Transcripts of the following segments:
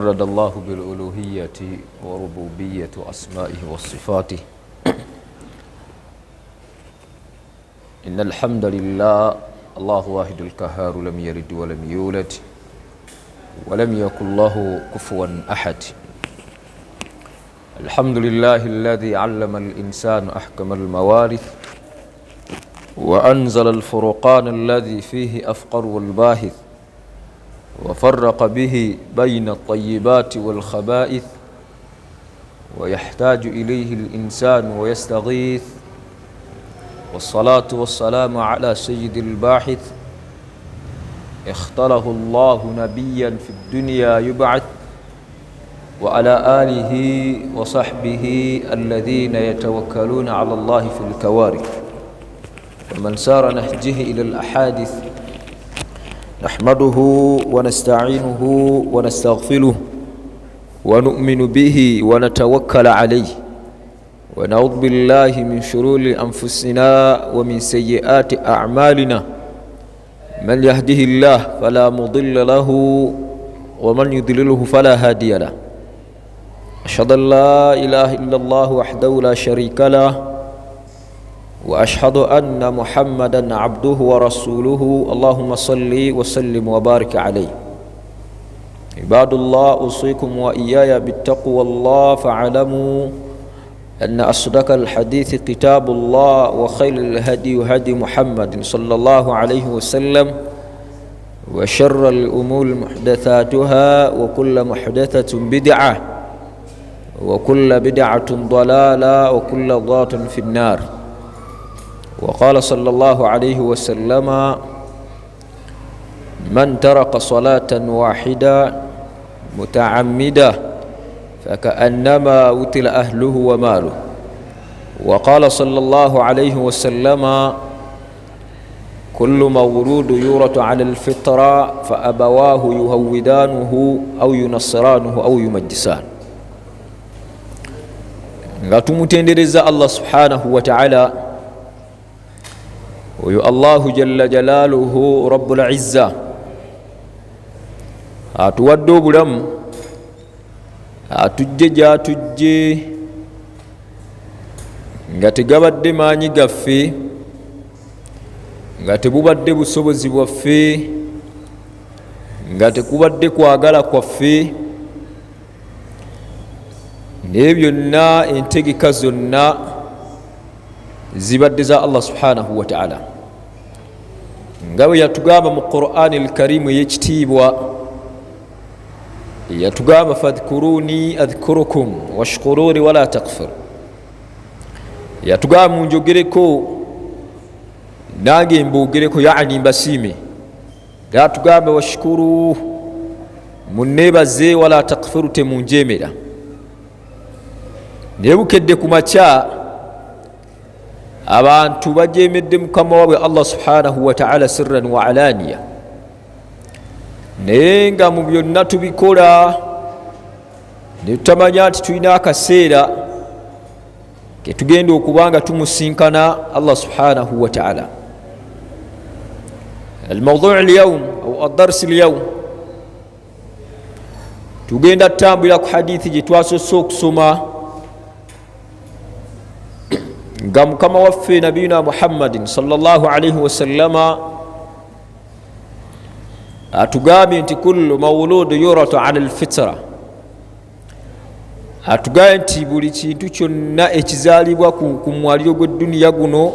تفرد الله بالألوهية وربوبية أسمائه وصفاته. إن الحمد لله الله واحد القهار، لم يلد ولم يولد ولم يكن له كفوا أحد. الحمد لله الذي علم الإنسان أحكم الموارث، وأنزل الفرقان الذي فيه أفقر والباهث، وفرق به بين الطيبات والخبائث، ويحتاج إليه الإنسان ويستغيث. والصلاة والسلام على سيد الباحث، اختاره الله نبيا في الدنيا يبعث، وعلى آله وصحبه الذين يتوكلون على الله في الكوارث، ومن سار نهجه إلى الأحادث. نحمده ونستعينه ونستغفره ونؤمن به ونتوكل عليه، ونعوذ بالله من شرور أنفسنا ومن سيئات أعمالنا. من يهده الله فلا مضل له ومن يضلله فلا هادي له. أشهد أن لا إله إلا الله وحده لا شريك له، وأشهد أن محمدا عبده ورسوله. اللهم صل وسلم وبارك عليه. عباد الله، أوصيكم وإياي بالتقوى الله، فاعلموا أن أصدق الحديث كتاب الله، وخير الهدي هدي محمد صلى الله عليه وسلم، وشر الأمور محدثاتها، وكل محدثة بدعة، وكل بدعة ضلالة، وكل ضالة في النار. وقال صلى الله عليه وسلم: من ترك صلاة واحدة متعمدة فكأنما وتل أهله وماله. وقال صلى الله عليه وسلم: كل مولود يورث على الفطرة، فأبواه يهودانه أو ينصرانه أو يمجسان. Nga tumutendereza Allah subhanahu wa ta'ala, oyo Allahu jalla jalaaluhu rabbul izza, atuwadde obulamu, atujje gyatujje nga tegabadde maanyi gaffe, nga tebubadde busobozi bwaffe, nga tekubadde kwagala kwaffe, naye byonna entegeka zonna zibadde za Allah subhanahu wa ta'ala, nga bwe yatugamba mu Qur'ani al-Karimu ey'ekitiibwa, yatugamba: fadhkuruni adhkurukum washkuruni wala takfur. Yatugamba munjogereko nange mbogereko, yani mbasiime. Yatugamba washkuru, munneebaze, wala takfuru, temunjemera. Naye bukedde ku makya abantu bajemedde mukama waabwe Allah subhanahu wa ta'ala sirran wa alaniya, naye nga mu byonna tubikola ne tutamanya nti tulina akaseera ketugenda okuba nga tumusinkana Allah subhanahu wa ta'ala. Almawduu lyaum au adarsi lyaum, tugenda tutambulira ku hadithi gye twasose okusoma, nga mukama waffe nabiyuna Muhammadin sallallahu alaihi wasallama atugambye nti kullu mauludu yuratu ala lfitra. Atugambye nti buli kintu kyonna ekizaalibwa ku mwaliro gw'edduniya guno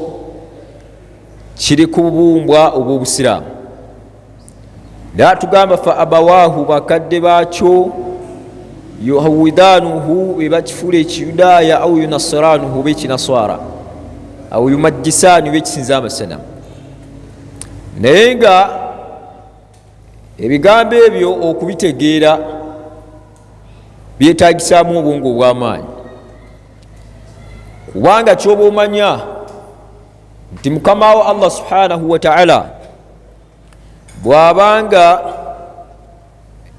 kiri ku bubumbwa obw'obusiraamu. Naye atugamba fa abawaahu, bakadde baakyo, yuhawidanuhu, be bakifuula ekiyudaaya, au yunasiranuhu, oba ekinaswara, au yumajjisaani, oba ekisinza amasanamu. Naye nga ebigambo ebyo okubitegeera byetagisaamu obwongo obw'amaanyi, kubanga kyoba omanya nti mukama wo Allah subhanahu wa ta'ala bw'abanga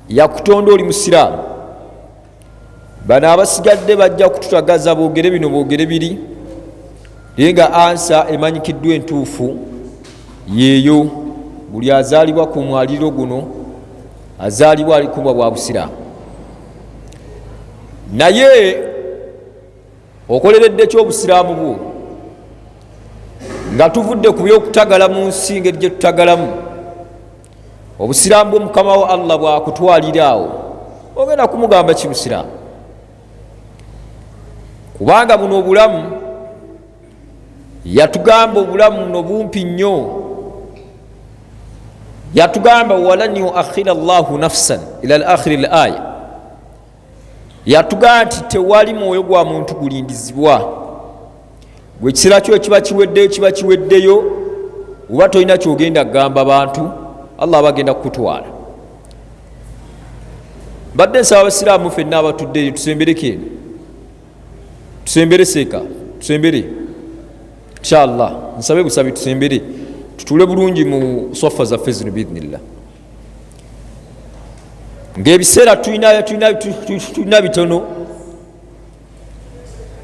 yakutonda oli musiraamu, bano abasigadde bajja kututagaza boogere bino boogere biri, naye nga ansa emanyikiddwa entuufu yeeyo: buli azaalibwa ku mwaliro guno azaalibwa ali kubwa bwa busiraamu. Naye okoleredde ki obusiraamu bwo? Nga tuvudde ku byokutagala mu nsi ngeri gye tutagalamu, obusiraamu bwo mukama wo Allah bwakutwalira awo, ogenda kumugamba ki busiraamu? Kubanga buno obulamu yatugamba, obulamu buno bumpi nnyo. Yatugamba walan yuakhira llahu nafsan ila lakhiri l aya. Yatugamba nti tewali mwoyo gwa muntu gulindizibwa. Gwe ekiseera kyo kiba kiweddeyo, kiba kiweddeyo. Oba tolina kyogenda kugamba bantu, Allah aba agenda kukutwala. Mbadde nsaba abasiraamu ffenna abatudde eri tusembereko eno, tusembere seeka, tusembere inshallah. Nsabe busabi tusembere, tutuule bulungi mu swafa zaffe zino biidhnillah. Ng'ebiseera tulina bitono,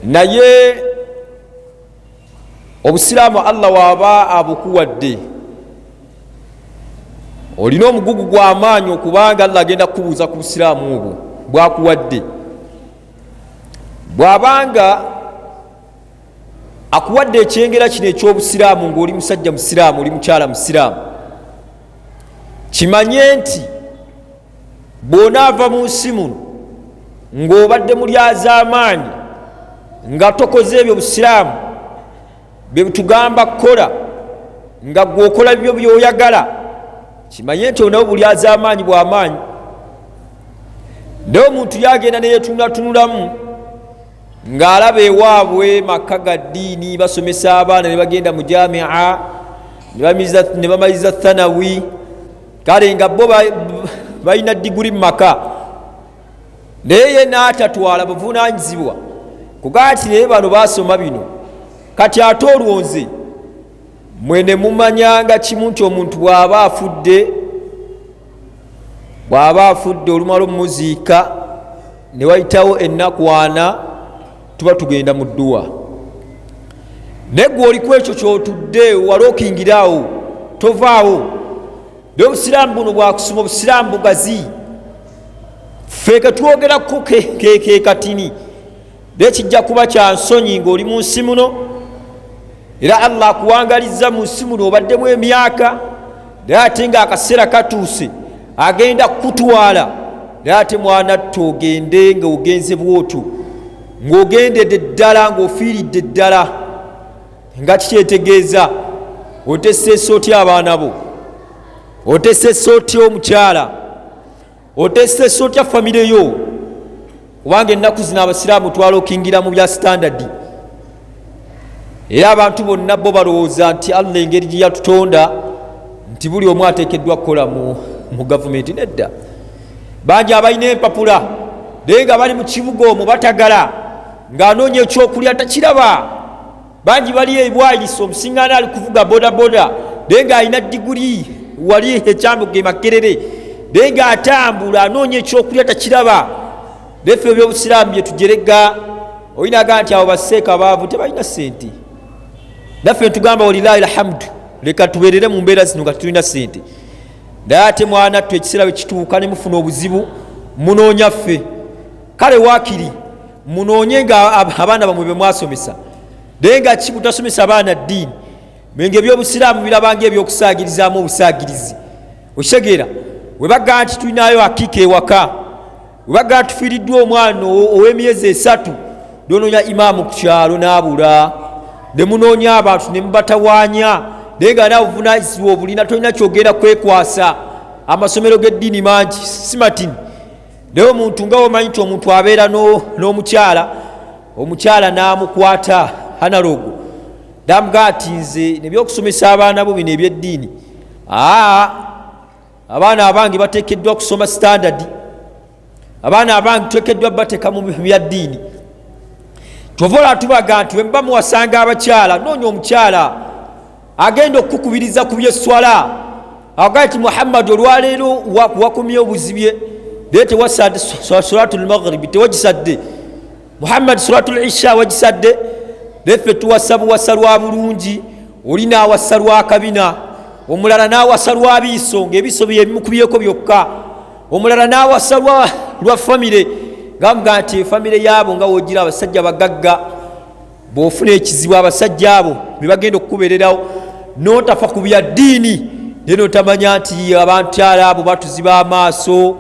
naye obusiraamu Allah waaba abukuwadde, olina omugugu gw'amaanyi, okubanga Allah agenda kukubuuza ku busiraamu obwo bwakuwadde. Bw'abanga akuwadde ekyengera kino eky'obusiraamu, ng'oli musajja musiraamu, oli mukyala musiraamu, kimanye nti bw'onaava mu nsi muno ng'obadde mulyazaamaanyi, nga tokoze ebyo busiraamu bye butugamba kukola, nga gwe okola byo byoyagala, kimanye nti onawo bulyazaamaanyi bw'amaanyi. Naye omuntu yagenda neyetunatunulamu ng'alaba ewaabwe maka ga ddiini, basomesa abaana ne bagenda mu jamia ne bamaliza thanawi, kale nga bo balina diguri mu maka, naye ye n'atatwala buvunanyizibwa kugaa nti naye bano basoma bino, kati ate olwo nze mwene mumanyanga kimu nti omuntu bw'aba afudde, bw'aba afudde olumala omumuziika ne wayitawo ennaku 4, tuba tugenda mu dduwa. Naye gwe oliku ekyo kyotudde walookingiraawo, tovaawo. Naye obusiraamu buno bwakusoma, obusiraamu bugazi, ffe ketwogerako ke katini, naye kijja kuba kya nsonyi ng'oli mu nsi muno, era Allah akuwangalizza mu nsi muno, obaddemu emyaka, naye ate ng'akaseera katuuse agenda kukutwala. Naye ate mwanattu ogende ng'ogenze bwotyo, ng'ogendedde ddala, ng'ofiiridde ddala, nga kikyetegeeza oteseesa otya abaana bo, oteseesa otya omukyala, oteseesa otya famire yo? Kubanga ennaku zino abasiraamu twalokingira mu bya standard, era abantu bonna bo balowooza nti Allah engeri gye yatutonda nti buli omu ateekeddwa kukola mu gavumenti. Nedda, bangi abalina empapula naye nga bali mu kibuga omwo batagala, ng'anoonya ekyokulya takiraba. Bangi bali ebwayisa, omusiŋŋaana ali kuvuga bodaboda naye ng'alina diguri wali ekyambuga emakerere, naye ng'atambula anoonya ekyokulya takiraba. Naye ffe ebyobusiraamu bye tujerega, olinaga nti abo baseeka baavu, tebalina ssente. Naffe ntugamba walilahi alhamdu, leka tubeerere mu mbeera zino nga tetulina ssente. Naye ate mwana ttu ekiseera bwe kituuka ne mufuna obuzibu, munoonya ffe. Kale waakiri munoonye nga abaana bamwe be mwasomesa, naye nga ki butasomesa abaana ddiini? Nga ebyobusiraamu birabanga ebyokusaagirizaamu obusaagirizi. Okitegeera, we bagaa nti tulinayo akika ewaka, we bagaa tufiiriddwa omwana ow'emyezi 3, donoonya imaamu ku kyalo n'abula, ne munoonya abantu ne mubatawaanya, naye nga naawe obuvunaanyizibwa obulina, tolina kyogenda kwekwasa. Amasomero g'eddiini mangi, simatini, naye omuntu nga womanyi nti omuntu abeera n'omukyala, omukyala n'amukwata analogo namugaa ati nze nebyokusomesa abaana bo bino ebyeddiini, aa abaana abange bateekeddwa kusoma standard, abaana abange tuteekeddwa bateeka mu bya ddiini. Kyova olaba tubaga nti bwe muba muwasanga abakyala, noonya omukyala agenda okukukubiriza ku byesswala, agaa nti Muhammad olwaleero wakomye obuzibye, naye tewasadde solatul maghribi, tewagisadde Muhammad solatul isha wagisadde. Naye ffe tuwasa buwasa lwa bulungi, oli n'awasa lwa kabina, omulala n'awasa lwa biiso ng'ebiiso byebimukubyeko byokka, omulala n'awasa lwa famire. Nga nti efamire yaabo nga wogira abasajja bagagga, bw'ofuna ekizibu abasajja abo be bagenda okukubeererawo, n'otafa ku bya ddiini, naye n'otamanya nti abakyala abo batuziba amaaso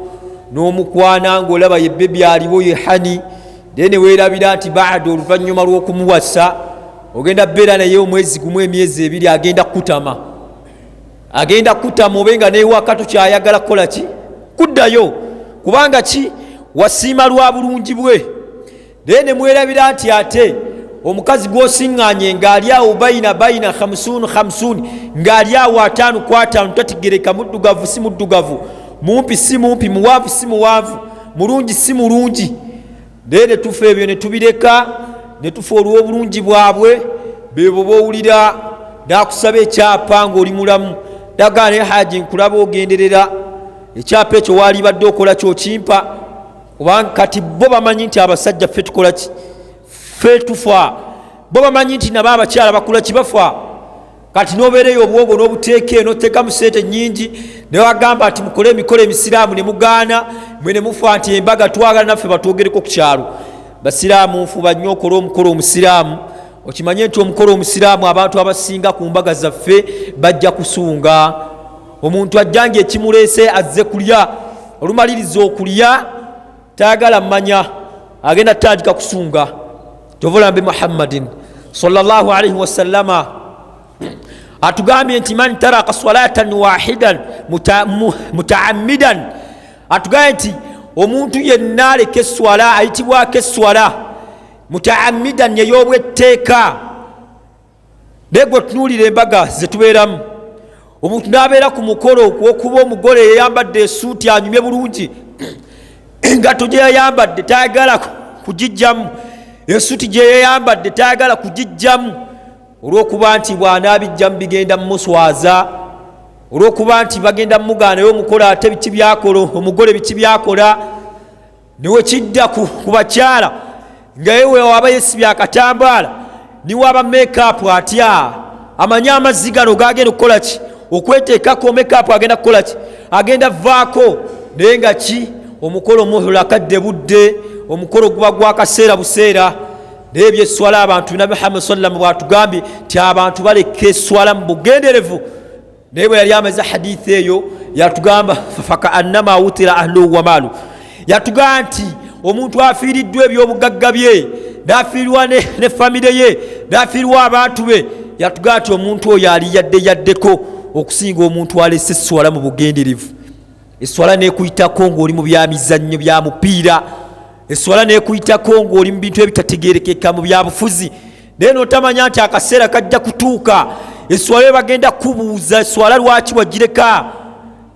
n'omukwana ng'olaba ye bebi aliwo ye hani, naye ne weerabira nti baada oluvannyuma lw'okumuwasa ogenda beera naye omwezi gumu, emyezi ebiri, agenda kukutama, agenda kukutama, obe nga newaka tokyayagala kukola ki, kuddayo, kubanga ki wasiima lwa bulungi bwe. Naye ne mwerabira nti ate omukazi gw'osiŋŋaanye ng'ali awo bayina bayina hamsuunu hamsuuni, ng'ali awo 50 ku 50, tategereka, muddugavu si muddugavu, mumpi si mumpi, muwanvu si muwanvu, mulungi si mulungi. Naye ne tufa ebyo ne tubireka, ne tufa olw'obulungi bwabwe. Bebo b'owulira n'akusaba ekyapa ng'oli mulamu, dagaa naye haji nkulaba ogenderera ekyapa ekyo waalibadde okola kyokimpa, kubanga kati bo bamanyi nti abasajja ffe tukola ki, ffe tufa. Bo bamanyi nti nabo abakyala bakula ki, bafa. Kati n'obeereyo obwongo n'obuteeka eno, oteekamu sente nnyingi, ne bagamba nti mukole emikolo emisiraamu, ne mugaana mwe ne mufa nti embaga twagala naffe batwogereko ku kyalo. Basiraamu, nfuba nnyo okole omukolo omusiraamu, okimanye nti omukolo omusiraamu abantu abasinga ku mbaga zaffe bajja kusunga. Omuntu ajja nga ekimuleese azze kulya, olumaliriza okulya tayagala mmanya, agenda tutandika kusunga. Kyova olaba Muhammadin sallallahu alaihi wasallama atugambye nti man taraka salatan wahidan mutaamidan, atugambye nti omuntu yenna aleka esswala ayitibwako esswala mutaamidan ey'obwetteeka. Naye gwe tunuulira embaga zetubeeramu, omuntu n'abeera ku mukolo ogw'okuba omugole yeyambadde esuuti anyumye bulungi, engatto gye yayambadde tayagala kugijjamu, esuuti gye yayambadde tayagala kugijjamu, olw'okuba nti bw'anaabijjamu bigenda mumuswaza, olw'okuba nti bagenda mumugaanayo omukolo, ate biki byakola omugole, biki byakola. Niwekidda ku bakyala nga yewe waba yesibye akatambaala, niwaba makeup atya, amanyi amazzi gano gagenda okukola ki, okweteekako makeup agenda kukola ki, agenda vaako. Naye nga ki omukolo muhula kadde budde, omukolo guba gwa kaseera buseera. Naye ebyeswala abantu, Nabi Muhammad sallam bwatugambye nti abantu baleka eswala mu bugenderevu. Naye bwe yali amaze hadithi eyo yatugamba fakaannama wutira ahluhu wa maalu, yatugamba nti omuntu afiiriddwa ebyobugagga bye, n'afiirwa ne famire ye, n'afiirwa abantu be, yatugamba nti omuntu oyo ali yadde yaddeko okusinga omuntu alese esswala mu bugenderevu. Esswala nekuyitako ng'oli mu byamizannyo bya mupiira, esswala nekuyitako ng'oli mu bintu ebitategerekeka mu byabufuzi, naye notamanya nti akaseera kajja kutuuka esswala yo bagenda kubuuza esswala lwaki wagireka.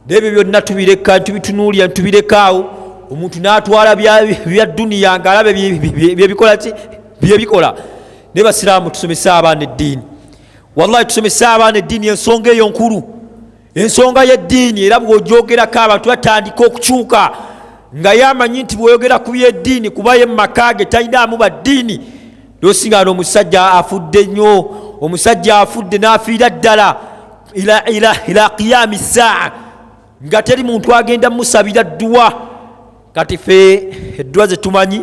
N'ebyo byonna tubireka, tubitunuulira, tubirekaawo, omuntu n'atwala bya duniya ng'alaba byebikola ki, byebikola. Naye basiraamu, tusomese abaana eddiini, wallahi tusomese abaana eddiini. Ensonga eyo nkulu, ensonga y'eddiini, era bw'ogyogerako abantu batandika okukyuka, nga yamanyi nti bw'oyogera ku by'eddiini kuba ye mu maka ge talinaamu baddiini. Lwosinga n'omusajja afudde nnyo, omusajja afudde n'afiira ddala ila qiyami saa, nga teri muntu agenda musabira dduwa. Kati fe edduwa zetumanyi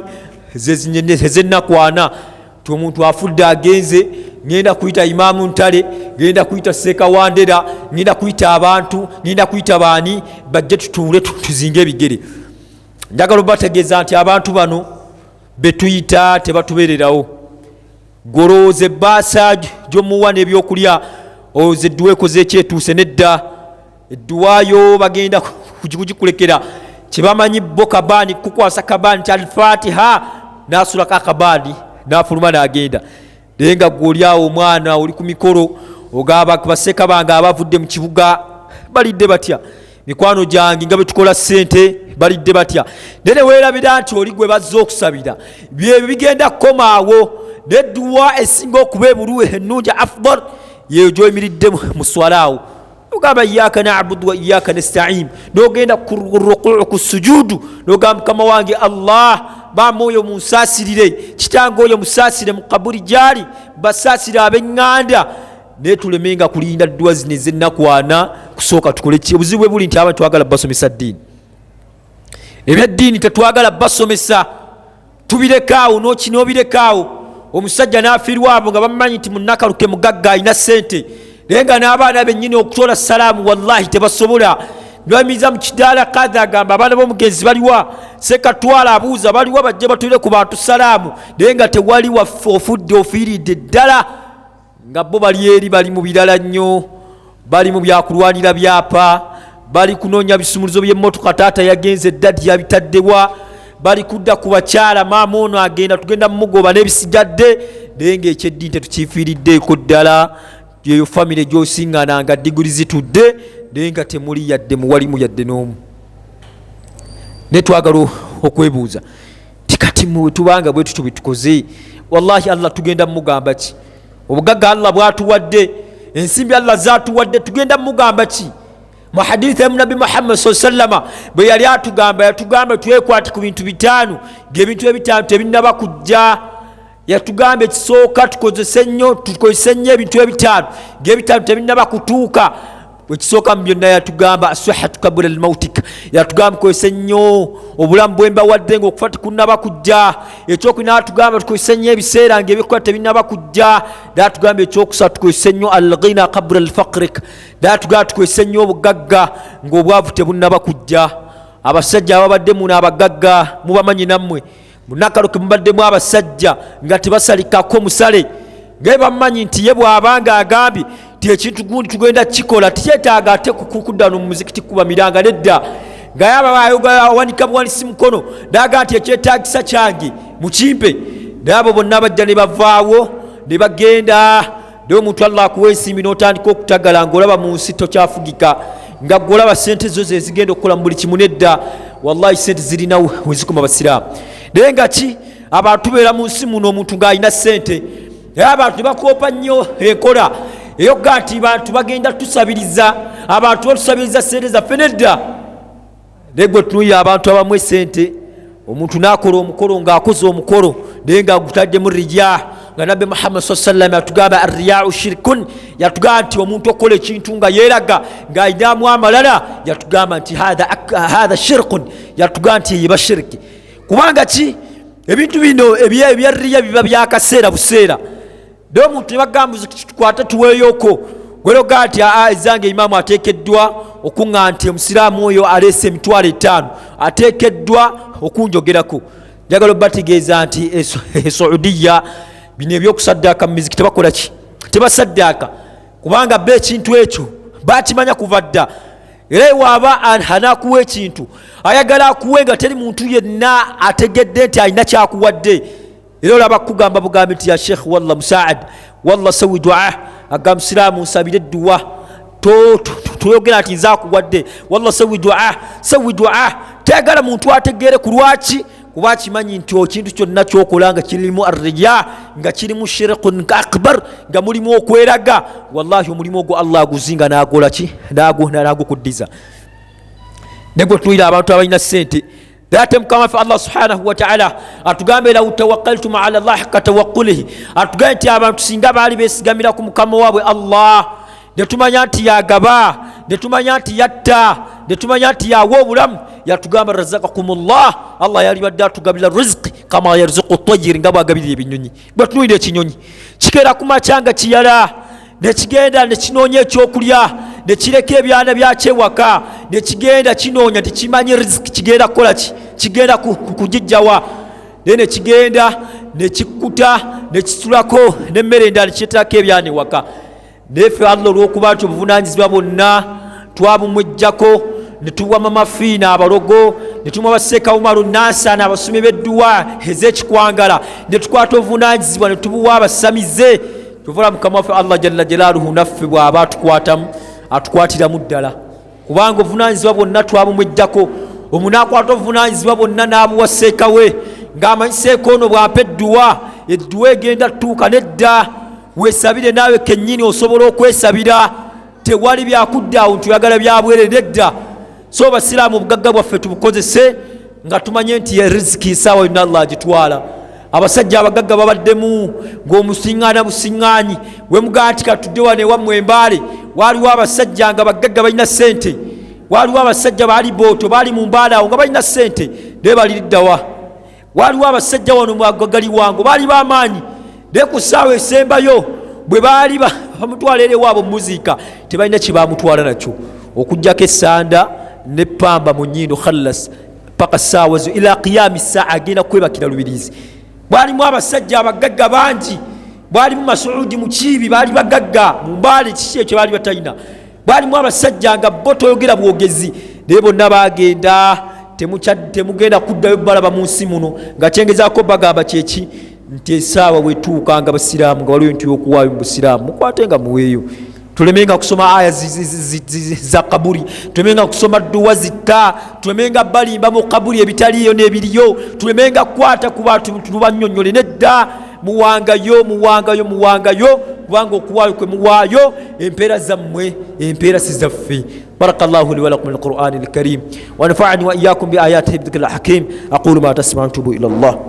ez'ennaku ana, ti omuntu afudde agenze, ngenda kuyita Imaamu Ntale, ngenda kuyita Seeka Wandera, ngenda kuyita abantu, ngenda kuyita baani bajje tutuule tuzinge ebigere. Njagala obategeeza nti abantu bano betuyita tebatubeererawo. Golowooza ebbaasa gy'omuwa n'ebyokulya, olowooza edduwa ekoze ekyetuuse? Nedda, edduwaayo bagenda kugikulekera. Kyebamanyi bo kabaani kukwasa kabaani nti Alfatiha, n'asulako akabaani n'afuluma n'agenda. Naye nga gwe oli awo omwana oli ku mikolo ogamba baseka bange abavudde mu kibuga balidde batya, mikwano gyange nga betukola ssente balidde batya. Naye neweerabira nti oli gwe bazze okusabira byebyo bigenda kukomaawo. Nedduwa esinga okuba ebulu ennungi afdal yeyo gyoyimiridde mu swala awo ogamba iyaka nabudu wa iyaka nastain, nogenda ku rukuu, ku sujudu, nogamba mukama wange Allah, maama oyo munsaasirire, kitange oyo musaasire mu kaburi gyali, basaasire ab'eŋŋanda. Naye tulemenga kulinda dduwa zino ez'ennaku ana kusooka tukole ki. Obuzibu bwe buli nti abantu twagala basomesa ddiini, ebyaddiini tetwagala basomesa. Tubirekaawo n'obirekaawo. Omusajja n'afiirwa abo nga bamumanyi nti munnakaluke mugagga alina ssente, naye nga n'abaana bennyini okutola salaamu wallahi tebasobola. Nibamiza mu kidaala, kadha agamba abaana b'omugenzi baliwa, sekatwala abuuza baliwa, bajje batulire ku bantu salaamu, naye nga tewali waffe. Ofudde, ofiiridde ddala, nga bo bali eri, bali mu birala nnyo, bali mu byakulwanira byapa, bali kunoonya bisumuluzo by'emmotoka, taata yagenze eddadi yabitaddewa, bali kudda ku bakyala, maama ono agenda tugenda mumugoba n'ebisigadde, naye ng'ekyeddiini tetukifiiriddeeko ddala. Yeyo famire gy'osiŋŋana nga diguli zitudde, naye nga temuli yadde muwalimu yadde n'omu. Naye twagala okwebuuza ti kati mwe tubanga bwe tutyo bwetukoze, wallahi Allah tugenda mumugamba ki? Obugagga Allah bwatuwadde, ensimbi Allah zatuwadde, tugenda mumugamba ki? Mu hadithi ya Nabbi Muhammad sa sallama bwe yali atugamba, yatugamba twekwate ku bintu bitaano, ng'ebintu ebitaano tebinnaba kujja. Yatugamba ekisooka tukozese nnyo, tukozese nnyo ebintu ebitaano ng'ebitaano tebinnaba kutuuka. Ekisooka mu byonna yatugamba asihatu kabula lmautik, yatugamba tukozese nnyo obulamu bwembawadde nga okufa tekunnaba kujja. Ekyokubiri natugamba tukozese nnyo ebiseera nga ebyokukola tebinnaba kujja. Natugamba ekyokusatu tukozese nnyo alghina kabula lfakrik, natugamba tukozese nnyo obugagga ng'obwavu tebunnaba kujja. Abasajja ababadde muno abagagga mubamanyi nammwe, munakaluke mubaddemu abasajja nga tebasalikako musale, ngaye bamumanyi nti ye bw'abanga agambye ti ekintu gundi tugenda kukikola, tikyetaaga ate kudda no mumuzikiti kuba miranga nedda, nga yaba awanika buwanisi mukono naga nti ekyetaagisa kyange mukimpe. Naye abo bonna bajja ne bavaawo ne bagenda. Naye omuntu Allah akuwa ensimbi n'otandika okutagala ng'olaba mu nsi tokyafugika, nga gwe olaba sente zo zezigenda okukola mu buli kimu. Nedda, wallahi sente zirina wezikoma basiraamu. Naye nga ki abantu tubeera mu nsi muno omuntu ng'alina sente, naye abantu ne bakoopa nnyo enkola eyokugaa nti bantu bagenda tusabiriza, abantu batusabiriza sente zaffe. Nedda, naye gwe tunuulira abantu abamu esente, omuntu n'akola omukolo ng'akoze omukolo naye ng'agutaddemu riya, nga Nabbi Muhammad sa sallam yatugamba arriyau shirkun, yatugamba nti omuntu okukola ekintu nga yeeraga ng'alinamu amalala, yatugamba nti hatha shirkun, yatugamba nti eyiba shiriki. Kubanga ki ebintu bino ebya riya biba byakaseera buseera. Naye omuntu nebagamba tukwate tuweeyoko, gweroga nti aa ezange imaamu ateekeddwa okuŋŋa nti omusiraamu oyo aleese emitwalo etaano ateekeddwa okunjogerako. Njagala obategeeza nti Esaudiya bino ebyokusaddaaka mu miziki tebakola ki, tebasaddaaka, kubanga bo ekintu ekyo bakimanya kuva dda. Era waaba anakuwa ekintu ayagala akuwe nga teri muntu yenna ategedde nti alina kyakuwadde. Era olaba kugamba bugambi nti ya sheikh wallah musaad wallah sawi dua, aga musiraamu nsabire edduwa, toyogera nti nze akuwadde, wallah sawi dua, sawi dua. Tayagala muntu ategeere ku lwaki, kuba akimanyi nti ekintu kyonna kyokola nga kirimu arriya, nga kirimu shirikun akbar, nga mulimu okweraga, wallahi omulimu ogwo Allah aguzinga nagola ki, nagukuddiza. Naye gwe tunuulira abantu abalina ssente. Ate mukama waffe Allah subhanahu wataala atugambe lau tawakkaltum ala llah haka tawakkulihi, atugambe nti abantu singa baali besigamira ku mukama waabwe Allah, netumanya nti yagaba, netumanya nti yatta, netumanya nti yawa obulamu, yatugamba razakakum llah, Allah yalibadde atugabira riziki kama yarzuku tayiri, nga bwagabirira ebinyonyi. Bwetunuulira ekinyonyi kikeera ku makya nga kiyala nekigenda nekinoonya ekyokulya, nekireka ebyana byakyo ewaka nekigenda kinoonya, tekimanyi riziki kigenda kukola ki, kigenda kugijjawa, naye nekigenda nekikkuta nekitulako nemmere endala nekireterako ebyana ewaka. Naye ffe Allah olwokuba nti obuvunanyizibwa bwonna twabumwejjako, netuwa mamafiina abalogo, netumwa baseeka Umaru Nansana abasomi b'edduwa ez'ekikwangala, netukwata obuvunanyizibwa netubuwa abasamize. Kyova mukama waffe Allah jalla jalaaluhu naffe bw'aba atukwatamu atukwatiramu ddala, kubanga obuvunanyizibwa bwonna twabumwejjako. Omunakwata obuvunanyizibwa bwonna n'abuwa seeka we, ng'amanyi seeka ono bw'ampa edduwa, edduwa egenda tutuuka. Nedda, weesabire naawe kennyini, osobola okwesabira, tewali byakudda awo nti oyagala byabwere, nedda. So basiraamu obugagga bwaffe tubukozese nga tumanye nti riziki esaawa yonna Allah agitwala. Abasajja abagagga babaddemu ng'omusiŋŋaana busiŋŋaanyi, wemugaa nti katudde wano ewammwe Embaale, waaliwo abasajja nga bagagga balina ssente, waaliwo abasajja baali booto baali mu Mbaale awo nga balina ssente, naye baliriddawa? Waliwo abasajja wano mugagaliwango baali bamaanyi, naye ku ssaawa esembayo bwe baali bamutwala eri ewaabwe mumuziika, tebalina kye bamutwala nakyo okugjako esanda nepamba mu nyindo khalas paka saawa zo ila qiyami saa agenda kwebakira lubirizi. Bwalimu abasajja abagagga bangi, bwalimu Masuudi Mukiibi, baali bagagga mu Mbaale, kiki ekyo baali batalina. Bwalimu abasajja nga bo toyogera bwogezi, naye bonna bagenda, temugenda kuddayo balaba mu nsi muno. Nga kyengezaako bagamba kyeki nti esaawa bwetuuka nga basiraamu nga waliwo entu y'okuwaayo mu busiraamu, mukwate nga muweeyo, tulemenga kusoma aya za kaburi, tulemenga kusoma dduwa zitta, tulemenga balimba mu kaburi ebitaliiyo n'ebiriyo, tulemenga kukwata ku bantu tubanyonyole. Nedda, muwangayo, muwangayo, muwangayo, kubanga okuwaayo kwe muwaayo empeera zammwe, empeera si zaffe. بارك الله لي ولكم من القرآن الكريم ونفعني وإياكم بآياته بذكر الحكيم. أقول ما تسمعون، توبوا إلى الله.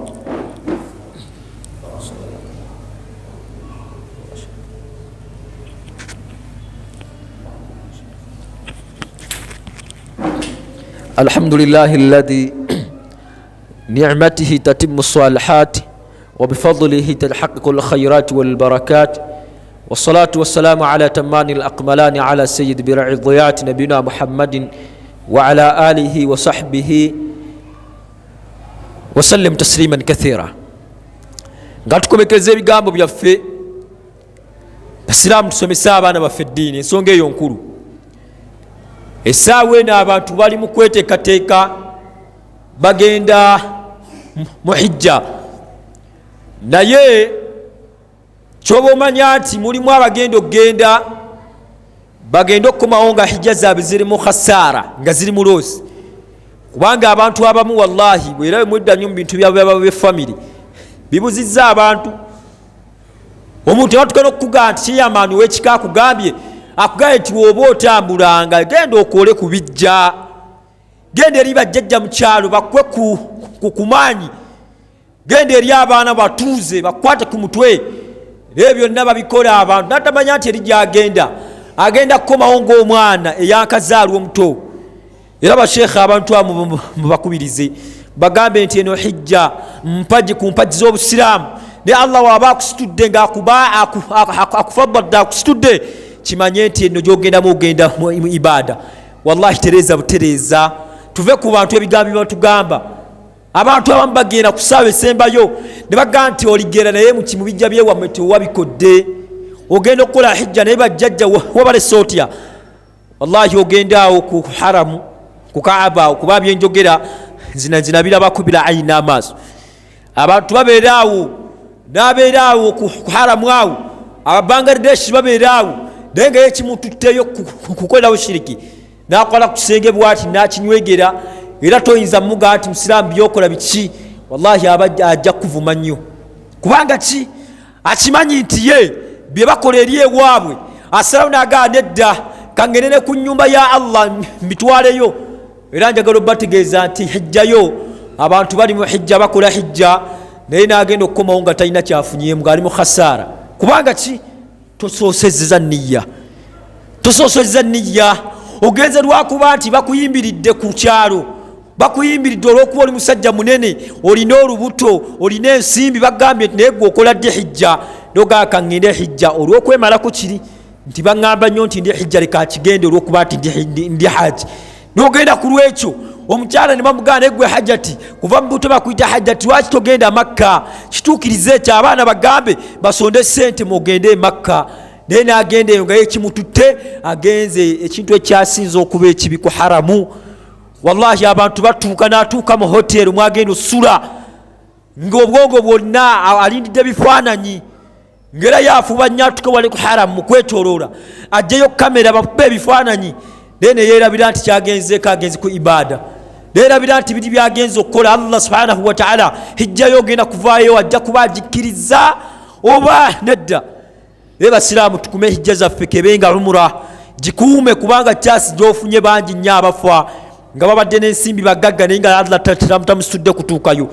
الحمد لله الذي نعمته تتم الصالحات وبفضله تتحقق الخيرات والبركات، والصلاة والسلام على تمان الأقملان على سيد برع الضيات نبينا محمد وعلى آله وصحبه وسلم تسليما كثيرا. Nga tukomekeza ebigambo byaffe, basiraamu, tusomese abaana baffe eddiini, ensonga eyo nkulu. Essaawa eno abantu bali mu kweteekateeka, bagenda mu hijja, naye kyoba omanya nti mulimu abagenda okugenda, bagenda okukomawo nga hijja zaabwe ziri mu khasaara, nga ziri mu loosi. Kubanga abantu abamu wallahi bwera mwedda nnyo mu bintu byabefamire bibuzizza abantu. Omuntu abatuka n'okukugamba nti kyeyamaani ow'ekika akugambye, akugambye nti woba otambulanga genda okole ku bijja, genda eri bajjajja mu kyalo bakwe ku kumaanyi, genda eri abaana batuuze bakwate ku mutwe. Ebyo byonna babikola abantu natamanya nti eri gyagenda agenda kukomawo ng'omwana eyankazaalwa omuto. Era basheekhe abantu abo mubakubirize, bagambe nti eno hijja mpagi ku mpagi z'obusiraamu, naye Allah waaba akusitudde ngaakufabbadde akusitudde, kimanye nti eno gyogendamu ogenda mu ibaada. Wallahi tereeza butereeza, tuve ku bantu ebigambo byebatugamba. Abantu abamu bagenda ku ssaawa esembayo ne bagamba nti oligenda naye mu bijja byewammwe tewabikodde, ogenda okukola hijja naye bajjajja wabalese otya? Wallahi ogenda awo ku haramu ku Kaaba awo, kuba byenjogera nzina birabako bila ayini n'amaaso. Abantu babeera awo, n'abeera awo ku haramu awo, Ababangladeshi babeera awo, naye nga yekimututteyo kukolerawo shiriki, n'akola ku kisenge bwati n'akinywegera. Era toyinza mugaa nti musiraamu byokola biki, wallahi aba ajja kuvuma nnyo. Kubanga ki? Akimanyi nti ye bye bakola eri ewaabwe, asalawo n'agaa nedda, kangenere ku nnyumba ya Allah mbitwaleyo. Era njagala obategeeza nti hijjayo abantu bali mu hijja, bakola hijja, naye n'agenda okukomawo nga talina kyafunyemu, ng'ali mu khasaara. Kubanga ki? Tosoosezza nniya, tosoosezza nniya, ogenze lwakuba nti bakuyimbiridde ku kyalo, bakuyimbiridde olw'okuba oli musajja munene, olina olubuto, olina ensimbi, bagambye nti naye gwe okola ddi hijja? Nogaa kaŋŋende hijja olw'okwemalako kiri nti baŋŋamba nnyo nti ndi hijja, leka nkigende olw'okuba nti ndi haji. Nogenda ku lwekyo omukyala ne bamugamba naye gwe hajati, kuva mu buto bakuyita hajati, lwaki togenda Makka? Kituukirize ekyo, abaana bagambe basonde sente mugende e Makka. Naye n'agenda eyo nga yekimututte, agenze ekintu ekyasinza okuba ekibi ku haramu. Wallahi abantu batuuka, n'atuuka mu hoteri mwagenda osula, ng'obwongo bwonna alindidde bifaananyi, ngera yafuba nnyo atuke wali ku haramu mukwetoloola ajjeyo kamera bakube ebifaananyi, naye neyerabira nti kyagenzeeko agenze ku ibaada, neyerabira nti biri byagenze okukola Allah subhanahu wataala. Hijjayo ogenda kuvaayo ajja kuba agikkiriza oba nedda. Naye basiraamu tukume hijja zaffe, kebenga umura gikuume, kubanga kyasi gyofunye bangi nnyo abafa nga babadde n'ensimbi bagagga, naye nga Allah tamusitudde kutuukayo.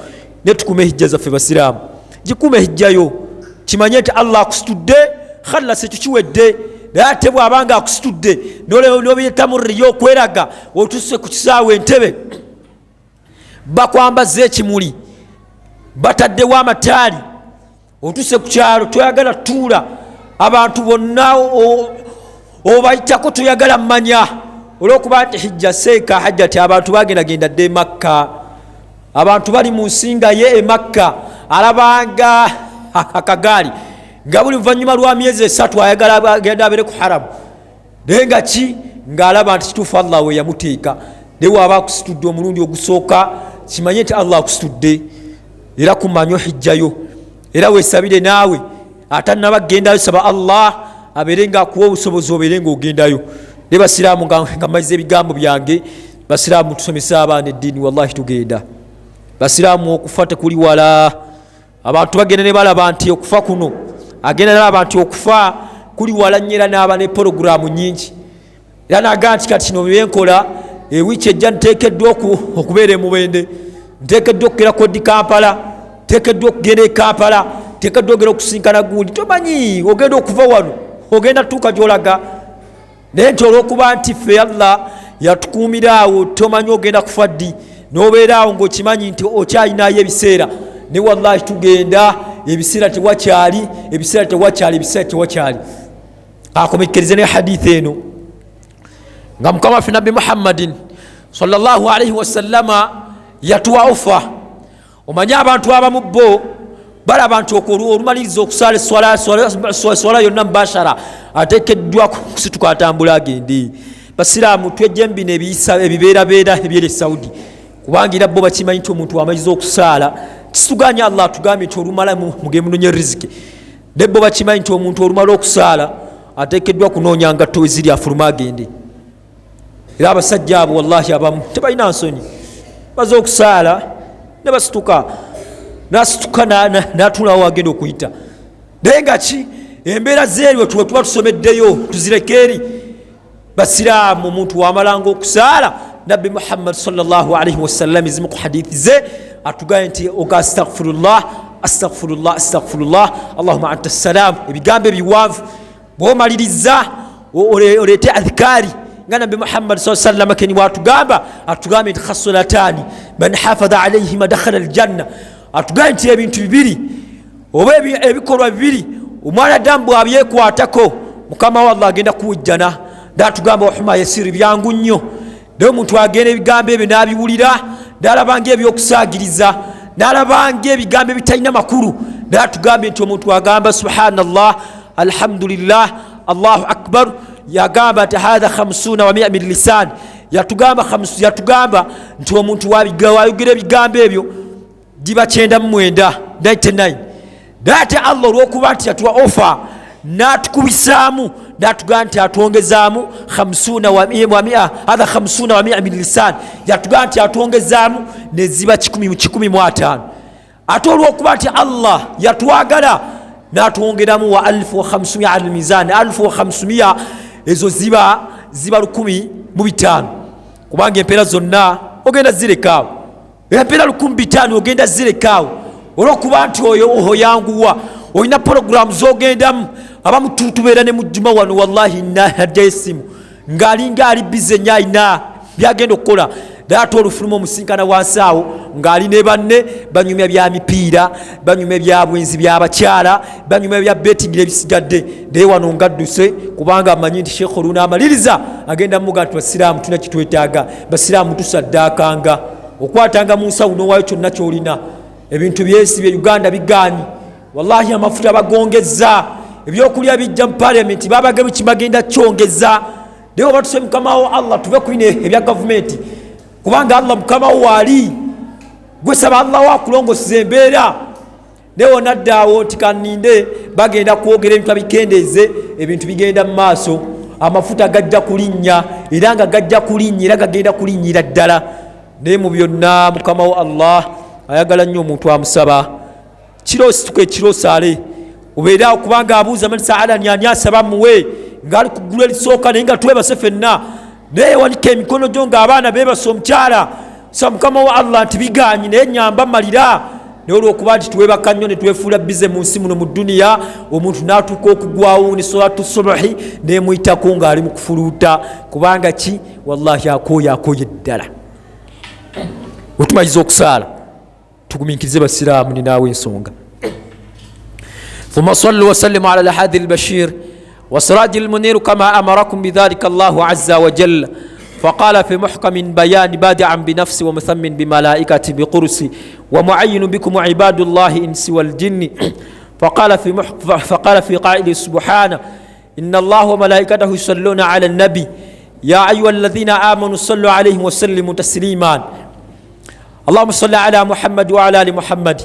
Naye tukume hijja zaffe basiraamu, gikuume hijjayo, kimanye nti Allah akusitudde, khalas ekyo kiwedde. Naye ate bw'abanga akusitudde nobyeta okweraga, otuse ku kisaawe Entebe, bakwambaza ekimuli, Bataddewo amataali, otuse ku kyalo toyagala tuula, abantu bonna obayitako toyagala mmanya, olwokuba nti hijja seeka hajja ti abantu bagendagenda dde Emakka, abantu bali mu nsi nga ye Emakka alabanga akagaali nga buli luvannyuma lwa myezi 3 ayagala agenda abeere ku haramu. Naye nga ki ng'alaba nti kituufu Allah we yamuteeka. Naye waaba akusitudde omulundi ogusooka, kimanye nti Allah akusitudde, era kumanya ohijjayo, era weesabire naawe atannaba kugendayo, saba Allah abeere ng'akuwa obusobozi obeere ng'ogendayo. Naye basiraamu, nga mmaze ebigambo byange, basiraamu tusomesa abaana eddiini, wallahi tugenda. Basiraamu, okufa tekuli wala. Abantu bagenda ne balaba nti okufa kuno, agenda nalaba nti okufa kuli wala nnyo, era n'aba ne porogulaamu nnyingi, era nagaa nti kati kino byenkola ewiiki ejja nteekeddwa okubeera emubende, nteekeddwa okugera kodi Kampala, nteekeddwa okugenda e Kampala, nteekeddwa ogenda okusinkana gundi. Tomanyi ogenda okuva wano ogenda tuuka gyolaga. Naye nti olwokuba nti ffe Allah yatukuumira awo, tomanyi ogenda kufa ddi, nobeera awo ngaokimanyi nti okyalinayo ebiseera. Ne wallahi tugenda, ebiseera tewakyali, ebiseera tewakyali, ebiseera tewakyali. Akomekereze ne hadithi eno nga mukama waffe Nabbi Muhammadin sallallahu alaihi wasallama yatuwa ofa. Omanye abantu abamu bo balaba nti olumaliriza okusaala eswala yonna mubashara atekeddwa kusituka atambula agende. Basiraamu, twejje bino ebibeerabeera ebyeri Saudi, kubanga era bo bakimanyi nti omuntu amaliza okusaala kisuganya. Allah atugambye nti olumala mugende munonye riziki, ne bo bakimanyi nti omuntu olumala okusaala atekeddwa kunoonya ngatto weziri afuluma agende. Era abasajja abo wallahi abamu tebalina nsonyi, baze okusaala ne basituka, nasituka natulawo agenda okuyita. Naye nga ki embeera zeeryo tuwe tuba tusomeddeyo tuzireke eri basiraamu. Omuntu wamalanga okusaala, Nabbi Muhammad sallallahu alaihi wasallam ezimu ku hadithi ze atugambye nti oga astaghfirullah, astaghfirullah, astaghfirullah, allahuma anta salam, ebigambo ebiwanvu. Bwomaliriza oleete adhikaari nga Nabbi Muhammad saa sallama keni bwatugamba, atugambye nti khasulatani man hafadha alaihima dakhala aljanna. Atugambye nti ebintu bibiri oba ebikolwa bibiri omwana damu bwabyekwatako mukama wa Allah agenda kuwujjana. Natugamba wahuma yasiri, byangu nnyo. Naye omuntu agenda ebigambo ebyo n'abiwulira, n'alabanga ebyokusaagiriza, n'alabanga ebigambo ebitalina makulu. Naye atugambye nti omuntu agamba subhanallah, alhamdulillah, allahu akbar, yagamba nti hatha 50 wa mia min lisan. Yatugamba nti omuntu wayogera ebigambo ebyo giba 99, 99. Naye ate Allah olwokuba nti yatuwa ofa n'atukubisaamu, n'atugamba nti atwongezaamu hatha 50 wa mia min lisan, yatugamba nti atwongezaamu neziba 150. Ate olwokuba nti Allah yatwagala n'atwongeramu wa 1500 al mizan, 1500 ezo ziba 1500, kubanga empeera zonna ogenda zirekaawo, empeera 1500 ogenda zirekaawo. Olwokuba nti oyo oyanguwa, olina poroguramu zogendamu. Abamu tubeera ne mujjuma wano, wallahi najjayo essimu ng'alinga ali bize nnyo, alina byagenda okukola. Naye ate olufuluma omusinkana wansi awo ng'ali ne banne banyumya bya mipiira, banyumya bya bwenzi byabakyala, banyumya bya betting n'ebisigadde. Naye wano ngadduse kubanga amanyi nti Sheekh olunaamaliriza agenda muga nti basiraamu tulina kitwetaaga, basiraamu tusaddaakanga, okwatanga mu nsawo n'owaayo kyonna ky'olina. Ebintu byensi bye Uganda bigaanyi, wallahi amafuta bagongezza, ebyokulya bijja mu parliament babage kibagenda kyongeza. Naye oba tuse mukama wo Allah, tuve ku bino ebya gavumenti, kubanga Allah mukama wo waali gwe saba Allah wakulongoseza embeera. Naye onaddaawo nti kaninde bagenda kwogera ebintu abikendeeze, ebintu bigenda mu maaso, amafuta gajja kulinnya, era nga gajja kulinnya, era gagenda kulinnyira ddala. Naye mu byonna mukama wo Allah ayagala nnyo omuntu amusaba kiro, situka ekiro saale obeere awo, kubanga abuuza man saalani, ani asaba muwe, ng'ali ku ggulu erisooka, naye nga twebase ffenna. Naye wanika emikono gyo ng'abaana beebase, omukyala sa mukama wa Allah nti bigaanyi, naye nyamba malira. Naye olwokuba nti twebaka nnyo ne twefuula bize mu nsi muno mu duniya, omuntu n'atuuka okugwawo ne solatu subuhi nemuyitako ng'ali mu kufuluuta, kubanga ki wallahi akooye, akooye ddala. Wetumaliza okusaala Tugumiikirize basiraamu, ninaawe ensonga. Thumma sallu wasallimu ala lhadi lbashir وسراج المنير كما أمركم بذلك الله عز وجل، فقال في محكم بيان بادعا بنفسي ومثمن بملائكة بقرسي ومعين بكم عباد الله إنس والجن. فقال في قائل سبحانه: إن الله وملائكته يصلون على النبي يا أيها الذين آمنوا صلوا عليه وسلموا تسليما. اللهم صل على محمد وعلى آل محمد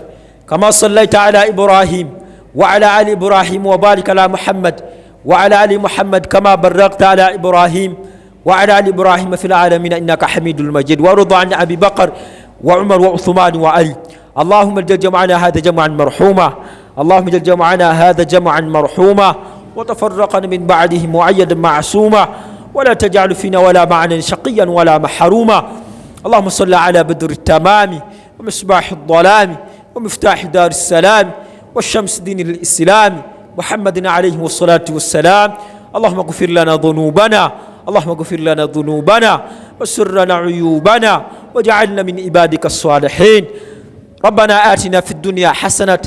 كما صليت على إبراهيم وعلى آل إبراهيم، وبارك على محمد وعلى آل محمد كما باركت على إبراهيم وعلى آل إبراهيم في العالمين إنك حميد المجيد. وارض عن أبي بكر وعمر وعثمان وعلي. اللهم اجعل جمعنا هذا جمعا مرحوما، اللهم اجعل جمعنا هذا جمعا مرحوما، وتفرقنا من بعده معيدا معصوما، ولا تجعل فينا ولا معنا شقيا ولا محروما. اللهم صل على بدر التمام ومصباح الظلام ومفتاح دار السلام والشمس دين الإسلام محمد عليه الصلاة والسلام. اللهم اغفر لنا ذنوبنا، اللهم اغفر لنا ذنوبنا وسرنا عيوبنا واجعلنا من عبادك الصالحين. ربنا آتنا في الدنيا حسنة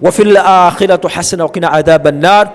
وفي الآخرة حسنة وقنا عذاب النار.